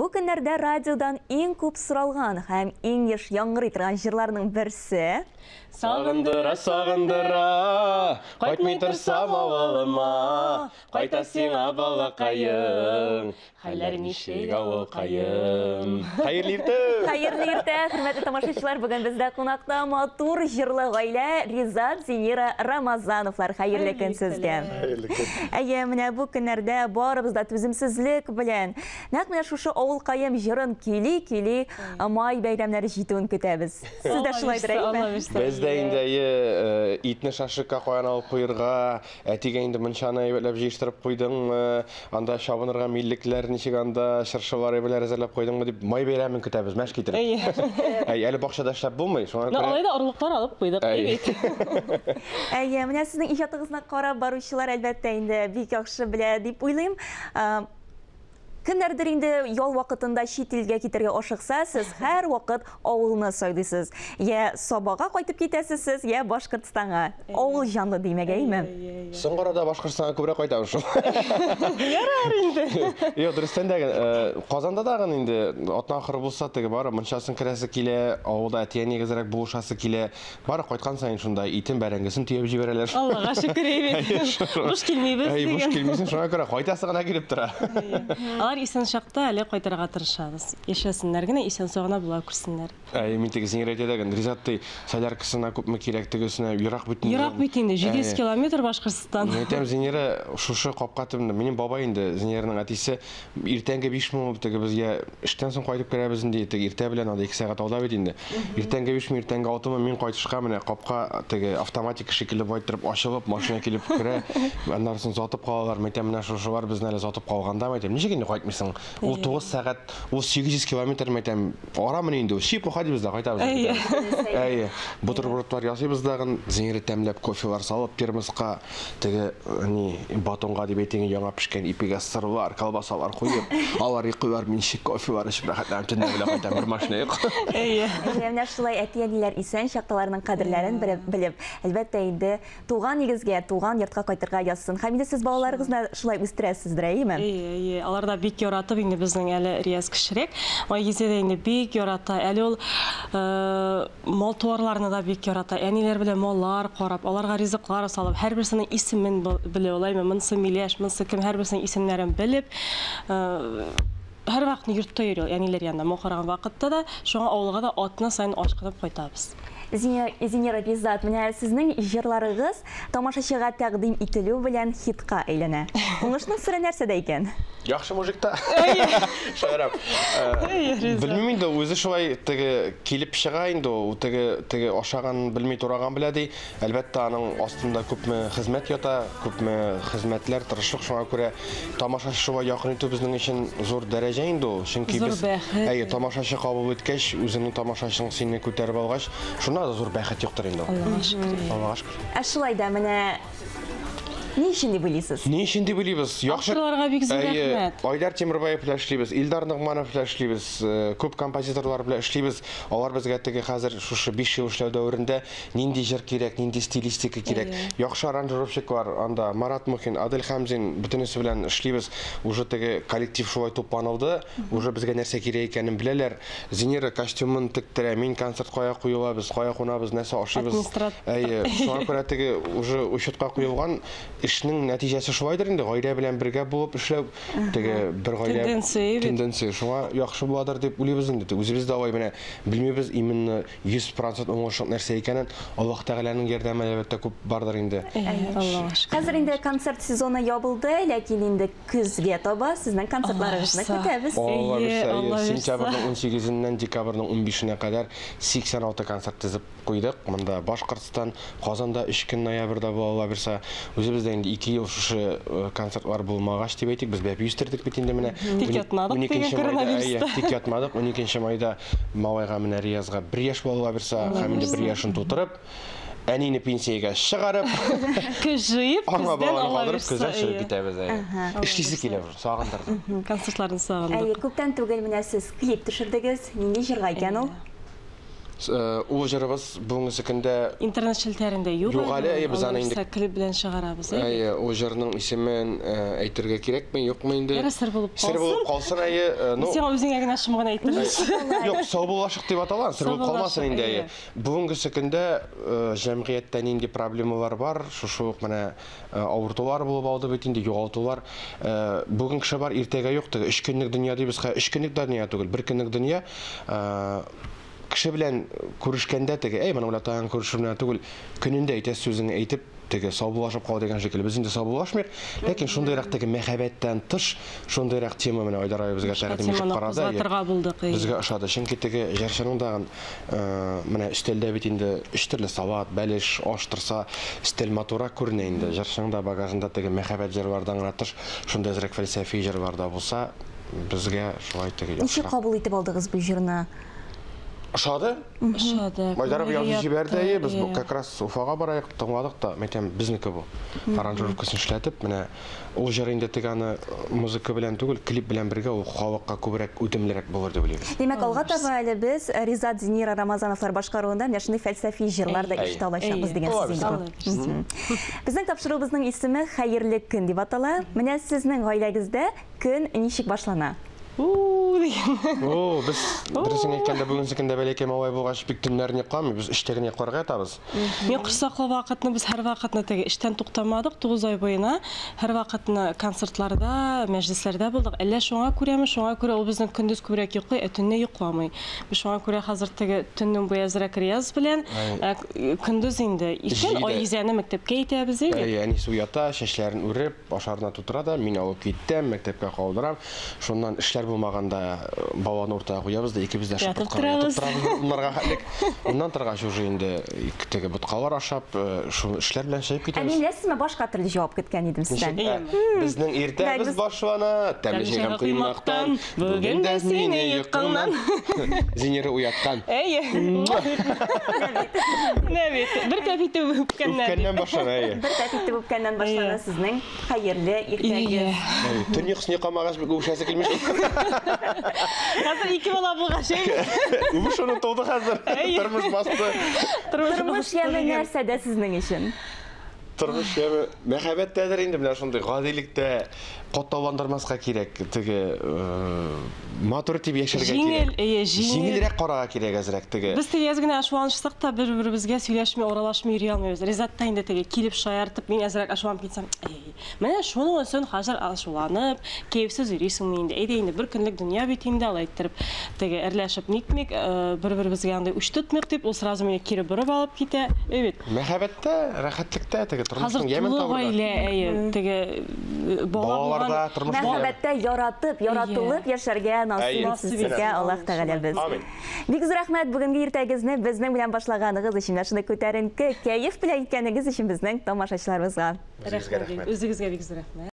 Бу көннәрдә радиодан иң күп соралган һәм иң еш яңгырый торган җырларның берсе Сагындыра, сагындыра, кайтмый торсам авылыма, кайта сиңа балакаем, хәлләр ничек авылкаем. Хәерле иртә! Хәерле иртә, хөрмәтле тамашачылар! Бүген бездә кунакта матур җырлы гаилә Ризат, Зинира Рамазановлар. Хәерле көн сезгә! Хәерле көн. Әйе, менә бу көннәрдә барыбыз да түземсезлек белән нәкъ менә шушы авылкаем җырын көйли-көйли май бәйрәмнәре җитүен көтәбез. Сез дә шулайдыр, әйеме? Без дә инде, әйе, итне шашлыкка каян алып куерга, әтигә инде мунчаны әйбәтләп җыештырып куйдыңмы, анда чабынырга миллекләр ничек анда, чыршылар әйберләр әзерләп куйдыңмы дип, май бәйрәмен көтәбез, мәш китереп. Әйе, әле бакчада эшләп булмый, шуңа күрә. Алай да орлыклар алып куйдык, әйе бит. Әйе, менә сезнең иҗатыгызны карап баручылар, әлбәттә, инде бик яхшы белә дип уйлыйм. Кемнәрдер инде ял вакытында чит илгә китәргә ашыкса, сез һәрвакыт авылны сайлыйсыз. Я Сабага кайтып китәсез сез, я Башкортстанга. Авыл җанлы димәк, әйеме? Соңгы арада Башкортстанга күбрәк кайтабыз шул. Ярар инде. Юк, дөрестән дә, Казанда тагын инде атна ахыры булса, теге бары мунчасын керәсе килә, авылда әти-әнигә әзрәк булышасы килә. Бары кайткан саен шунда итен, бәрәңгесен төяп җибәрәләр. Аллага шөкер, әйбәт. Буш килмибез. Әй, буш килмисең, шуңа күрә кайтасы гына килеп тора. Алар исән чакта әле кайтырга тырышабыз. Яшәсеннәр генә, исән-сау гына була күрсеннәр. Әй, мин теге Зинира әйтә дә, Ризат ди, соляркасына күпме кирәк тегесенә, ерак бит инде. Ерак бит инде, 700 километр Башкортстан. Мин әйтәм, Зинира, шушы капка төбендә, минем бабай инде, Зинираның әтисе, Иртәнге 5 булып теге безгә эштән соң кайтып керәбез инде, теге иртә белән анда 2 сәгать алда бит инде. Иртәнге 5 ме, иртәнге 6 мы мин кайтышка менә капка теге автоматика шикелле болай торып ачылып, машина килеп керә. Аннары соң озатып калалар. Мин әйтәм, менә шушылар безне әле озатып калганда, мин әйтәм, ничек инде кайтмыйсың? Ул 9 сәгать, ул 800 километр, мин әйтәм, арамыни инде ул? Чепуха дибез дә кайтабыз. Әйе. Әйе. Бутербродлар ясыйбыз тагын, зиңгере тәмләп кофелар салып термоска. Теге ни батонга дип әйтең, яңа пешкән ипигә сырлар, колбасалар куеп, алар йоклыйлар, мин чик кофелар эчеп рәхәтләнеп төнлә белән кайтам, бер машина юк. Әйе. Әйе, менә шулай әти-әниләр исән чакта аларның кадерләрен белеп, әлбәттә инде, туган нигезгә, туган йортка кайтырга язсын. Һәм инде сез балаларыгызны шулай үстерәсездер, әйеме? Әйе, әйе. Алар да бик яратып, инде безнең әле Рияз кечерәк. Айгизә дә инде бик ярата. Әле ул Мал-туарларны да бик ярата. Әниләр белән маллар карап, аларга ризыклар салып, һәрберсенең исемен белә ул, әйме, монысы миләш, монысы кем, һәрберсенең исемнәрен белеп, һәрвакыт йортта йөри ул, әниләр янында. Мал караган вакытта да, шуңа авылга да атна саен ашкынып кайтабыз. Зинира Ризат, менә сезнең җырларыгыз тамашачыга тәкъдим ителү белән хитка әйләнә. Уңышның сере нәрсәдә икән? Яхшы мужикта. Шаярам. Белмим инде, үзе шулай теге килеп чыга инде ул, теге теге ашаган белми тураган белә ди. Әлбәттә, аның астында күпме хезмәт ята, күпме хезмәтләр, тырышлык, шуңа күрә тамашачы шулай якын итү безнең өчен зур дәрәҗә инде ул. Чөнки без әйе, тамашачы кабул иткәч, үзеңнең тамашачың сине күтәреп алгач, шуннан да зур бәхет юктыр инде ул. Аллага шөкер. Аллага шөкер. Ә шулай да менә Ни өчен дип уйлыйсыз? Ни өчен дип уйлыйбыз? Яхшы. Авторларга бик зур рәхмәт. Айдар Тимербаев белән эшлибез, Илдар Ногманов белән эшлибез, күп композиторлар белән эшлибез. Алар безгә теге хәзер шушы 5 ел эшләү дәверендә нинди җыр кирәк, нинди стилистика кирәк. Яхшы аранжировщиклар анда Марат Мухин, Адель Хәмзин, бөтенесе белән эшлибез. Уже теге коллектив шулай тупланылды, уже безгә нәрсә кирәк икәнен беләләр. Зинира костюмын тектерә, мин концерт кая куела, без кая кунабыз, нәрсә ашыйбыз. Администратор. Әйе, шуңа күрә теге уже учетка куелган эшнең нәтиҗәсе шулайдыр инде, гаилә белән бергә булып эшләү, теге бер гаилә Тенденция бит. Тенденция шуңа яхшы буладыр дип уйлыйбыз инде. Үзебез дә алай менә белмибез именно 100% уңышлык нәрсә икәнен. Аллаһ Тәгаләнең ярдәме әлбәттә күп бардыр инде. Әйе, Аллага шөкер. Хәзер инде концерт сезоны ябылды, ләкин инде көзгә таба сезнең концертларыгызны көтәбез. Алла бирсә, сентябрьнең 18-ннән декабрьнең 15-нә кадәр 86 концерт тезеп куйдык. Монда Башкортстан, Казанда 3 көн ноябрьдә була, Алла бирсә. Үзебез дә инде 2 ел шушы концертлар булмагач дип әйтик, без бәпи үстердек бит инде менә. Тик ятмадык дигән коронавируста. Тик ятмадык. 12 майда малайга менә Риязга 1 яшь була, Алла бирсә, һәм инде 1 яшен тутырып, әнине пенсиягә чыгарып, көз җыеп, аңа баланы калдырып, көздән чыгып китәбез. Эшлисе килә уже, сагындырды. Концертларны сагындык. Әйе, күптән түгел менә сез клип төшердегез. Нинди җырга икән ул? Ул җырыбыз бүгенге көндә интернет челтәрендә юк. Юк әле, әйе, без аны инде клип белән чыгарабыз. Әйе, ул җырның исемен әйтергә кирәкме, юкмы инде? Яра сер булып калсын. Сер булып калсын, әйе. Ну, син үзеңә генә шым гына әйтерсең. Юк, саубуллашык дип атала, сер булып калмасын инде, әйе. Бүгенге көндә җәмгыятьтә нинди проблемалар бар, шушы ук менә авыртулар булып алды бит инде, югалтулар. Бүген кеше бар, иртәгә юк, теге өч көнлек дөнья дибез, өч көнлек дөнья түгел, бер көнлек дөнья. Кеше белән күрешкәндә теге, әй, моның белән тагын күрешү генә түгел, көнендә әйтә сүзеңне әйтеп, теге саубуллашып кал дигән шикелле. Без инде саубуллашмыйк, ләкин шундыйрак теге мәхәббәттән тыш, шундыйрак тема менә Айдар абый безгә тәкъдим итеп карады. Безгә ошады, чөнки теге җырчының тагын менә өстәлдә бит инде өч төрле салат, бәлеш, аш торса, өстәл матуррак күренә инде. Җырчының да багажында теге мәхәббәт җырлардан гына тыш, шундый әзрәк фәлсәфи җырлар да булса, безгә шулай теге. Ничек кабул итеп алдыгыз бу җырны? Ошады? Ошады. Айдар абый язып җибәрде, әйе, без как раз Уфага барайык, тыңладык та, мәйтәм, безнеке бу. Аранжировкасын эшләтеп, менә ул җыр инде теге аны музыка белән түгел, клип белән бергә ул халыкка күбрәк үтемлерәк булыр дип уйлыйбыз. Димәк, алга таба әле без Ризат, Зинира Рамазановлар башкаруында менә шундый фәлсәфи җырлар да ишетә алачакбыз дигән сүз инде бу. Безнең тапшыруыбызның исеме Хәерле көн дип атала. Менә сезнең гаиләгездә көн ничек башлана? О, без дөресен әйткәндә, бүгенге көндә бәләкәй малай булгач, бик төннәрен йокламый, без эштә генә йокларга ятабыз. Мин корсаклы вакытны без һәр вакытны теге эштән туктамадык, 9 ай буена һәр вакытны концертларда, мәҗлесләрдә булдык. Әллә шуңа күрәме, шуңа күрә ул безнең көндез күбрәк йоклый, ә төнне йокламый. Без шуңа күрә хәзер теге төннең буе әзрәк Рияз белән, көндез инде иртән Айгизәне мәктәпкә итәбез инде. Әйе, әнисе уята, чәчләрен үреп, ашарына тутыра да, мин алып китәм, мәктәпкә калдырам. Шуннан эшләр булмаганда баланы уртага куябыз да, икебез дә шыпырт кына ятып торабыз уннарга хәтлек. Уннан торгач уже инде теге боткалар ашап, шул эшләр белән чыгып китәбез. Ә мин беләсезме, башка төрле җавап көткән идем сездән. Безнең иртәбез башлана, тәмле чәй һәм коймактан. Бүген дә сине йокыңнан Зинира уяткан. Әйе. Менә бит, бер тәп итеп үпкәннән. Үпкәннән башлана, әйе. Бер тәп итеп үпкәннән башлана сезнең хәерле иртәгез. Төн йокысын йокламагач, бик үбешәсе килми. Хәзер ике бала булгач, әйе. Үбеш онытылды хәзер. Тормыш басты. Тормыш яме нәрсәдә сезнең өчен? Тормыш яме мәхәббәттәдер инде, менә шундый гадилектә катлауландырмаска кирәк, теге матур итеп яшәргә кирәк. Җиңел, әйе, җиңел. Җиңелрәк карарга кирәк әзрәк теге. Без теге әз генә ачуланышсак та бер-беребезгә сөйләшми, аралашмый йөри алмыйбыз. Ризат та инде теге килеп шаяртып, мин әзрәк ачуланып китсәм, әй, менә шуның өчен хәзер ачуланып, кәефсез йөрисеңме инде? Әйдә инде, бер көнлек дөнья бит инде, алай иттереп, теге әрләшеп нитмик, бер-беребезгә андый үч тотмыйк дип, ул сразу мине кире борып алып китә. Әй бит. Мәхәббәттә, рәхәтлектә теге тормышның ямен Хәзер тулы табырга. гаилә, әйе, теге балаларда тормыш мәхәббәттә яратып, яратылып яшәргә насыйп итсен сезгә Аллаһ Тәгаләбез. Амин. Бик зур рәхмәт бүгенге иртәгезне безнең белән башлаганыгыз өчен, менә шундый күтәренке кәеф белән иткәнегез өчен безнең тамашачыларыбызга. Үзегезгә рәхмәт. Үзегезгә бик зур рәхмәт.